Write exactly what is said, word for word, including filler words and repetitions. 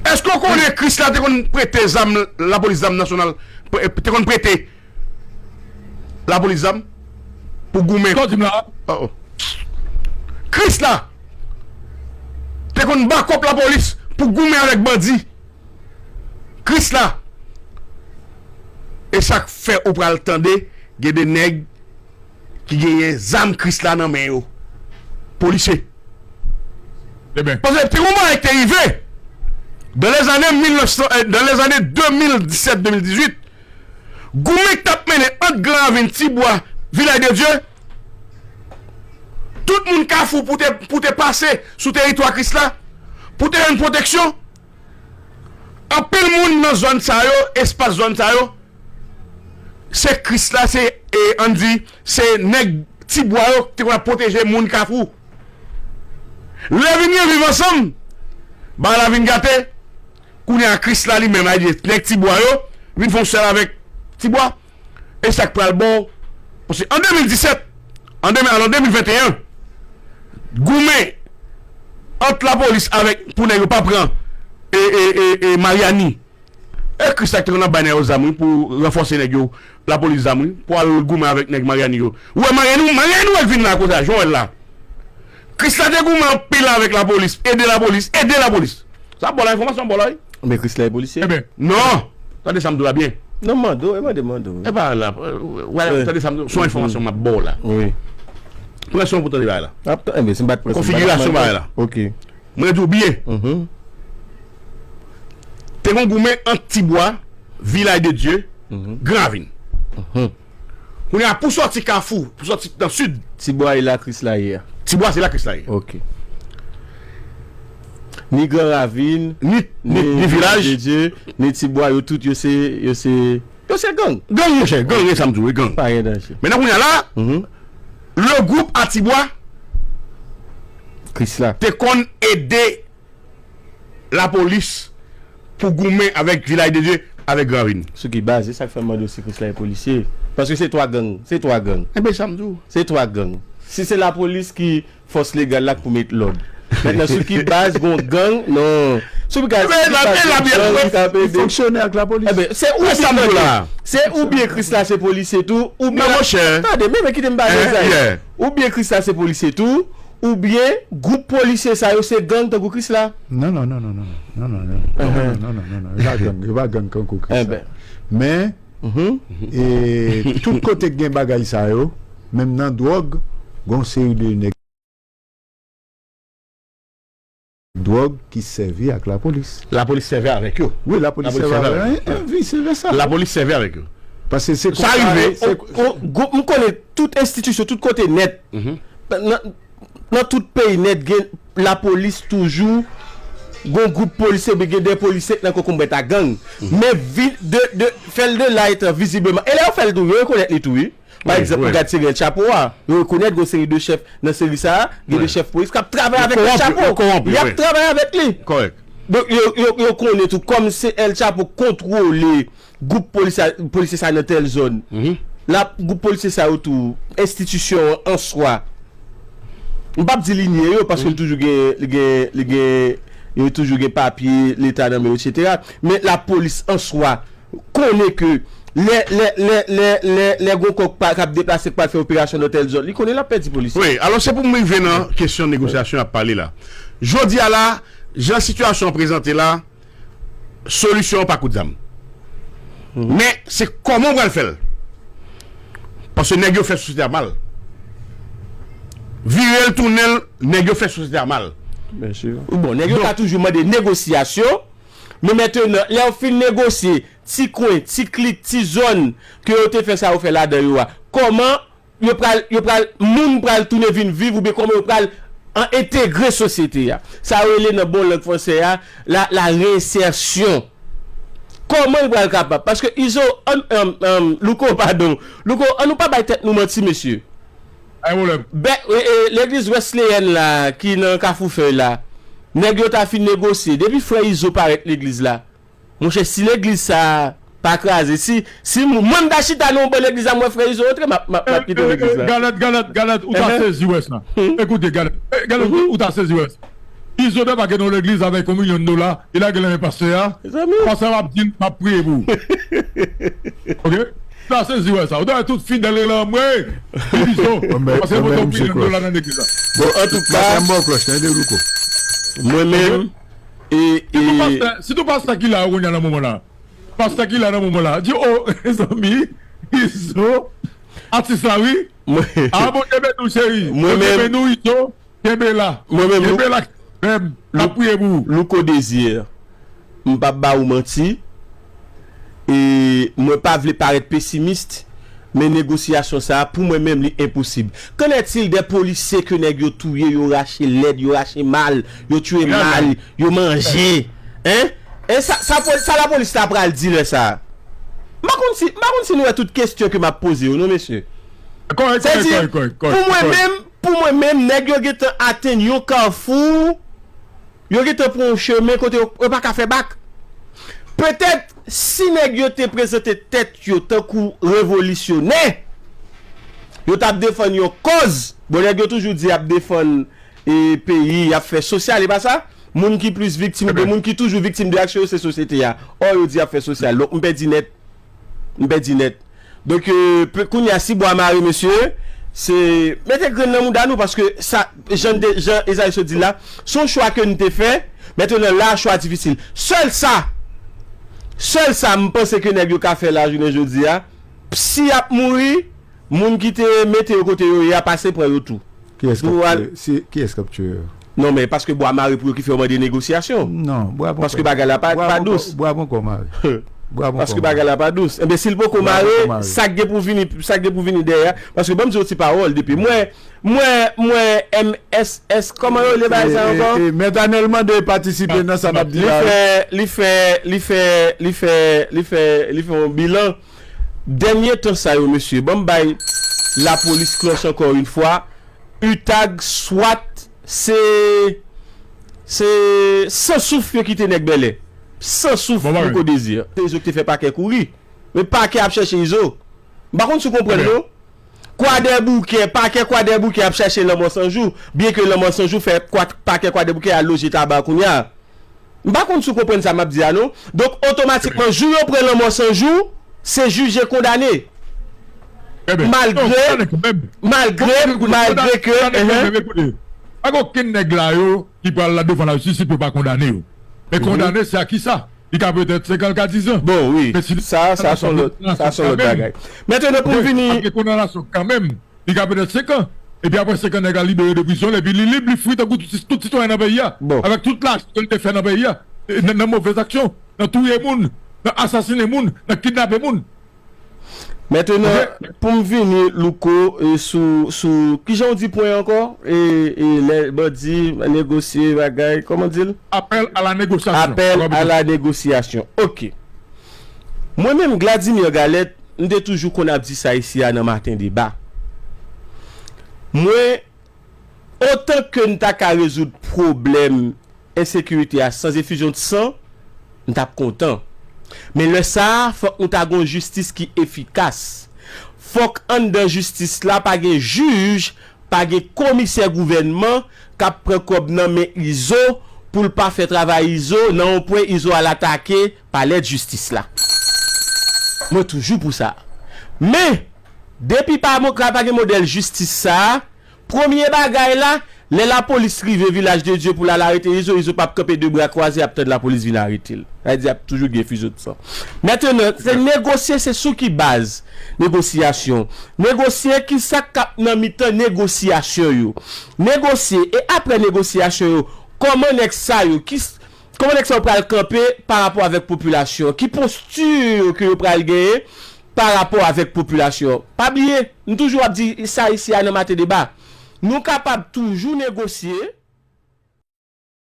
Èske w konnen Krisla te konn prete zam, lapolis zam nasyonal, pre- te konn prete lapolis zam pou goumen? Sa w di m la? Oh, oh. Krisla te konn bakòp lapolis pou goumen avèk bandi. Krisla. E sa k fè ou pral tande gen de nèg ki genyen zam Krisla nan men yo. Polisye. Paske te yon bagay ki te rive dans les années mil nèf san, euh, dans les années de mil disèt de mil dizuit, goumen k t ap mennen ant Gran Ravin, Tibwa, Vilaj de Dye, tout moun Kafou pou te, pou te pase sou teritwa Krisla, pou te jwenn pwoteksyon. Anpil moun nan zòn sa yo, espas zòn sa yo, se Krisla, se, e, ann di, se nèg Tibwa yo ki te konn ap pwoteje moun Kafou. Lè vin gen viv ansanm, bagay la vin gate. Kounye a Krisla li menm, a di, nèg Tibwa yo vin fè yon sèl avèk Tibwa. E sa k pral ba w, paske an de mil disèt, an de mil, alò, de mil venteyen, goumen ant lapolis avèk, pou nèg yo pa pran, e, e, e, e, Maryani. E Krisla ki te konn ap bay nèg yo zam, wi, pou ranfòse nèg yo, lapolis zam, wi, pou al goumen avèk nèg Maryani yo. Ou wè Maryani, Maryani wè k vin la konsa, jan w wè l la. Krisla te goumen anpil avèk lapolis, ede lapolis, ede lapolis. Sa ba w la enfòmasyon, ba w la, wi. Men Krisla e polisye? Non! Tande sa m di w la byen. Non, m mande w, e mande, mande w. E pa la, euh, wala, tande sa m di w, se yon enfòmasyon m ap ba w la. Wi. Pran swen pou tande bagay la. Ap tan-, enben, si m pa t pran, si m pa t ap mande. Konfigirasyon bagay la. Ok. Mwen di w byen. Te gen yon goumen ant Tibwa, Vilaj de Dye, Gran Ravin. Kounye a, pou sòti Kafou, pou sòti nan sid. Tibwa e la Krisla ye a. Tibwa se la Krisla ye. Ok. Ni Gran Ravin, ni, ni, ni Vilaj de Dye, ni Tibwa, yo tout, yo se, yo se, yo se gang. Gang, monchè, gang, e sa m di w, e gang. Pa gen danje. Mentnan, kounye a la, le groupe à Tibwa Krisla te konn ede lapolis pou goumen avèk Vilaj de Dye, avèk Gran Ravin. Sou ki baz? E sa k fè m mande w si Krisla e polisye. Paske se twa gang. Se twa gang. Enben, sa m di w. Se twa gang. Si se lapolis ki fòs legal la k pou met lòd. Mentnan, sou ki baz gon gang? Non. Sou ki baz, sou ki baz gon gang k ap ede? Fonksyone ak lapolis. Enben, se oubyen, se oubyen Krisla se polisye tou, oubyen... Non, monchè. Tande, men, men kite m ba Dèzay. Oubyen Krisla se polisye tou, oubyen gwoup polisye sa yo se gang tankou Krisla. Non, non, non, non, non, non, non, non, non, non, non, non, non, non, non, yo pa gang, yo pa gang tankou Krisla. Men, e, tout kote k gen bagay sa yo, menm nan dwòg, gon seri de nèg dwòg ki sèvi ak lapolis. Lapolis sèvi avèk yo. Wi, lapolis sèvi avèk yo. E, e vice versa. Lapolis sèvi avèk yo. Paske se sa konsa, rive. Se o, o, gwo, m konnen tout enstitisyon, tout kote nèt. Nan, nan tout peyi nèt, gen lapolis toujou, gon gwoup polisye, oubyen gen de polisye k nan kokonbwèt a gang. Men vi-, de, de, fè l de la etan vizibleman. E lè yo fè l tou, yo rekonèt li tou, wi. Pa egzanp, ou gad seri El Chapo a, yo rekonèt gon seri de chèf nan seri sa a, gen de chèf polis k ap travay avèk El Chapo. Y ap travay avèk li. Donk, yo, yo, yo konnen tou, kòm se El Chapo kontwole gwoup polis sa, polisye sa nan tèl zòn. La, gwoup polisye sa yo tou, enstitisyon an an swa. M p ap di li nye yo, paske li toujou gen, li gen, li gen, yo toujou gen papye Leta nan men yo, etsetera. Men lapolis an swa konnen ke lè, lè, lè, lè, lè, lè gon kò k pa, k ap deplase, k pral fè operasyon nan tèl zòn, li konnen l ap pèdi polisye. Wi, alò se pou m rive nan kesyon negosyasyon y ap pale la. Jodi a la, jan sitiyasyon an prezante la, solisyon an pa kout zam. Men, se kòman w pral fè l. Paske nèg yo fè sosyete a mal. Vire l, tounen l, nèg yo fè sosyete a mal. Bon, nèg yo ka toujou mande negosyasyon, men mentnan, lè yo fin negosye, ti kwen, ti klik, ti zòn ke yo te fè sa yo fè ladan yo a, kòman yo pral, yo pral, moun pral tounen vin viv oubyen kòman yo pral an entegre sosyete a. Sa yo rele nan bon lang fransè a, la, la réinsertion. Kòman l pral kapab? Paske Izo, ann, ann, ann, Louko, padon. Louko, ann nou pa bay tèt nou manti, mesye. Ay, pwoblèm. Bè, e, e, legliz Wesleyèn la, ki nan Kafou Fèy la, nèg yo ta fin negosye. Depi frè Izo parèt legliz la, monchè, si legliz sa a pa kraze, si, si m-, mwen m ta chita nan yon bò legliz la, m wè frè Izo antre, m ap, m ap, m ap kite legliz la. Galèt, Galèt, Galèt, ou ta sezi wè sa. Ekoute, Galèt, eh, Galèt, ou ta sezi wè sa. Izo debake nan legliz avèk yon milyon dola, li lage nan men pastè a. Mezanmi. Pastè a ap di l, "M ap priye pou ou." Ok? Sa sezi wè sa. Ou ta wè tout fidèl rele anmwe. Izo. Paske yo pote yon milyon dola nan legliz la. Bon, antouka, mwen menm, e, e, sitou pastè, sitou pastè ki la yo kounye a nan moman la. Pastè ki la nan moman la. Di, "Oh, zanmi, Izo, atis la, wi." Mwen, ah, Bondye beni w, cheri. Mwen menm, Bondye beni w, Izo. Kenbe la. Mwen menm, Kenbe la, frè m. N ap priye pou ou. Louko Désir, m p ap ba ou manti. E mwen pa vle parèt pesimis, men negosyasyon sa a, pou mwen menm, li enposib. Qu'en est-il des policiers ke nèg yo touye, yo rache lèd, yo rache mal, yo tchwe mal, yo manje? Hein? E sa, sa, pol- sa lapolis la pral di lè sa a? M pa konn si, m pa konn si nou wè tout kesyon ke m ap poze yo, non, mesye. Kòrèk, kòrèk, kòrèk, kòrèk, kòrèk. Pou mwen menm, pou mwen menm, nèg yo gentan atenn yon kafou, yo gentan pran yon chemen kote yo, yo pa ka fè bak. Petèt, si nèg yo te prezante tèt yo tankou revolisyonè, yo t ap defann yon kòz. Bon, nèg yo toujou di y ap defann, e, peyi, y ap fè sosyal, e pa sa? Moun ki plis viktim, oubyen moun ki toujou viktim de aksyon yo, se sosyete a. Ò, yo di y ap fè sosyal. Donk, m pèdi nèt. M pèdi nèt. Donk, euh, pe- kounye a, si bwa mare, mesye, se mete grenn nan mouda nou, paske sa, jan de, jan Ezayi sot di la, se yon chwa ke n te fè, mentnan la, chwa difisil. Sèl sa, sèl sa, m panse ke nèg yo ka fè la jounen jodi a, si y ap mouri, moun ki te mete yo kote yo ye a pase pran yo tou. Kiyès k ap tchwe? Si, kiyès k ap tchwe yo? Non, men paske bwa mare pou yo ki fè yo mande negosyasyon. Non, bwa poko. Paske bagay la pa, pa dous. Bwa poko mare. Bwa poko mare. Paske bagay la pa dous. Enben, si l poko mare, sa k gen pou vini, sa k gen pou vini dèyè a. Paske ban m di yon ti pawòl depi. Mwen, mwen, mwen, M S S, kòman yo rele bagay sa ankò? E, e, Mèt Anèl mande patisipe nan sa n ap di la. Li fè, li fè, li fè, li fè, li fè, li fè yon bilan. Dènye tan sa yo, mesye, ban m bay lapolis klòch ankò yon fwa. Utag, swat, se, se san souf yo kite nèg Bèlè. San souf, Louko Désir. Se Izo ki te fè pakè kouri. Men pakè ap chèche Izo. M pa konn si w konprann non. Kwadèboukè, pakè Kwadèboukè ap chèche Lanmò San Jou, byenke Lanmò San Jou fè kwa, pakè Kwadèboukè a loje Taba kounye a. M pa konn si w konprann sa m ap di a non. Donk, otomatikman, jou yo pran Lanmò San Jou, se jije kondane. Malgre, malgre, malgre ke, pa gen okenn nèg la yo ki pral la devan lajistis pou yo pa kondane yo. Men kondane, se a kisa? Li ka petèt senk an, li ka diz an. Bon, wi. Sa, sa se yon lòt, sa se yon lòt bagay. Mentnan, pou vini, ap gen kondanasyon kanmenm. Li ka petèt senk an. Epi apre senk an, nèg la libere de prizon, epi li lib, li fri tankou tout, tout sitwayen nan peyi a. Avèk tout lajan ke l te fè nan peyi a. E, nan, nan movèz aksyon, nan touye moun, nan asasinen moun, nan kidnape moun. Mentnan, pou m vini, Louko, e, sou, sou, kijan w di pwen ankò? E, e, lè bandi negosye bagay, kòman w di l? Appel à la négociation. Appel à la négociation. Ok. Mwen menm, Gladimir Galette, m te toujou konn ap di sa isi a nan Maten Deba. Mwen, otan ke n ta ka rezoud pwoblèm ensekirite a san efizyon de san, m t ap kontan. Men lè sa a, fòk nou ta gon jistis ki efikas. Fòk anndan jistis la pa gen jij, pa gen komisè gouvènman k ap pran kòb nan men Izo pou l pa fè travay Izo, nan yon pwen Izo al atake palè jistis la. Mwen toujou pou sa. Men, depi pa mo-, pa gen modèl jistis sa a, premye bagay la, lè lapolis rive Vilaj de Dye pou l al arete Izo, Izo p ap kanpe de bra kwaze ap tann lapolis vin arete l. Sa vle di ap toujou gen efizyon de san. Mentnan, se negosye, se sou ki baz negosyasyon? Negosye, kisa k ap nan mitan negosyasyon yo? Negosye, e apre negosyasyon yo, kòman nèg sa yo, ki, kòman nèg sa yo pral kanpe pa rapò avèk popilasyon? Ki posti yo ke yo pral genyen pa rapò avèk popilasyon? Pa bliye, m toujou ap di sa isi a nan Maten Deba. Nou kapab toujou negosye,